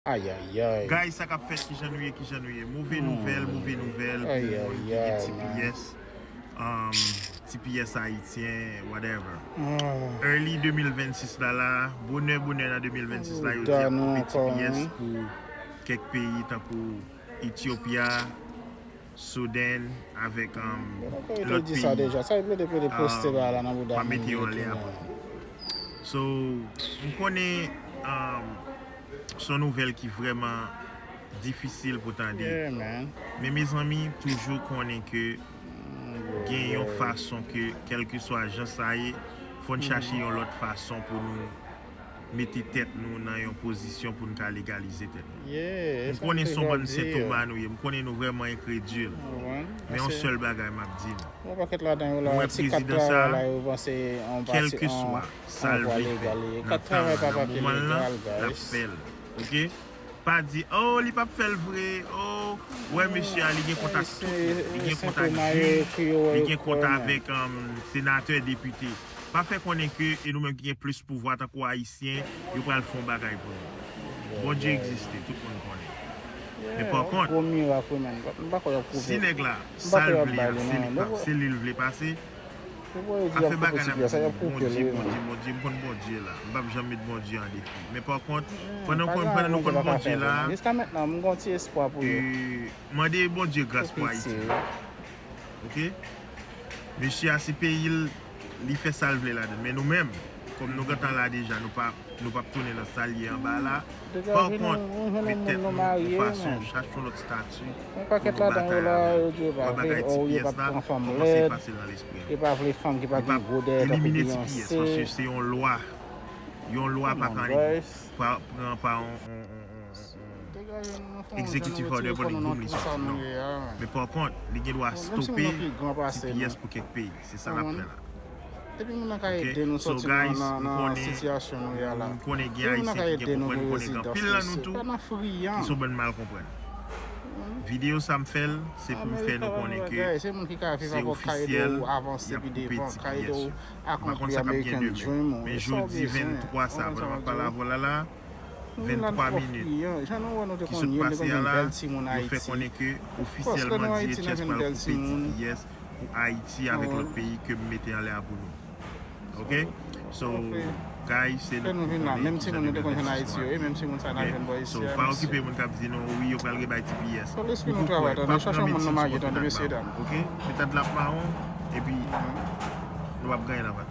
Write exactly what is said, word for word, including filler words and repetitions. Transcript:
Ayayay. Guys, sa k ap fèt, kijan nou ye, kijan nou ye? Move nouvèl, move nouvèl pou moun ki gen T P S, um, T P S ayisyen, whatever. Early de mil vennsis la la, bonè bonè nan de mil vennsis la, yo di y ap koupe T P S pou kèk peyi tankou Ethiopia, Sudan, avèk um, lòt peyi. Sa yo plede plede poste ba la nan bouda pa mete yo anlè a pou nou. So, m konnen um, se yon nouvèl ki vrèman difisil pou tande. Men mezanmi, toujou konnen ke gen yon fason ke kèlkeswa jan sa ye, fò n chache yon lòt fason pou nou mete tèt nou nan yon pozisyon pou n ka legalize tèt nou. M konnen se yon bann sentoma nou ye, m konnen nou vrèman enkredil. Men yon sèl bagay m ap di nou. Nou wè prezidan sa a, kèlkeswa sa l vle fè nan tan l, nan moman l lan, l ap fè l. Oke? Pa di, oh, li p ap fè l vre, oh, wè mesye a, li gen kont ak tout moun, li gen kont ak jij, li gen kont avèk um, senatè, depite. Pa fè konnen ke e nou menm ki gen plis pouvwa tankou Ayisyen, yo pral fè yon bagay pou nou. Bondye egziste, tout moun konnen. Men pa kont, si nèg la, sa l vle a, se li k ap, se li l vle pase, afè bagay n ap di Bondye, Bondye, Bondye, m konn Bondye la. M p ap janm met Bondye an defi. Men pa kont, pandan, pandan nou konn Bondye la, mande Bondye gras pou Ayiti. Oke? Mesye a se peyi l, li fè sa l vle ladan l. Men nou menm, kòm nou gentan la deja, nou pa nou p ap tounen nan sa l ye anba la. Pa kont, met tèt nou yon fason, chache yon lòt estati pou nou batay avè l. Wè bagay T P S la, kòmanse efase l nan lespri nou. Nou p ap elimine T P S paske se yon lwa. Yon lwa pa ka pran pa yon egzekitif order pou li boum li soti, non. Men pa kont, li gen dwa stope T P S pou kèk peyi. Se sa n ap fè la. Epi moun nan ka ede nou soti nan sitiyasyon nou ye a la. M konnen gen Ayisyen ki gen konprann, m konnen gen anpil nan nou tou ki se yon bann mal konprann. Videyo sa m fè l, se pou m fè nou konnen ke se ofisyèl, y ap koupe T P S yo. M pa konn sa k ap gen demen. Men jodi venntwa sa, pandan m ap pale avè w la la, venntwa minit ki sot pase a la, yo fè konnen ke ofisyèlman D H S pral koupe T P S pou Ayiti avèk lòt peyi ke m mete anlè a pou nou. Oke? So, guys, se nou ki konnen kijan nou gen vennsis mwa. So, pa okipe moun k ap di nou, wi, yo pral rebay T P S. Ou kwè, pa pran medsin sou Methadone, oke? Methadone ap mawon, epi nou p ap genyen nan vant.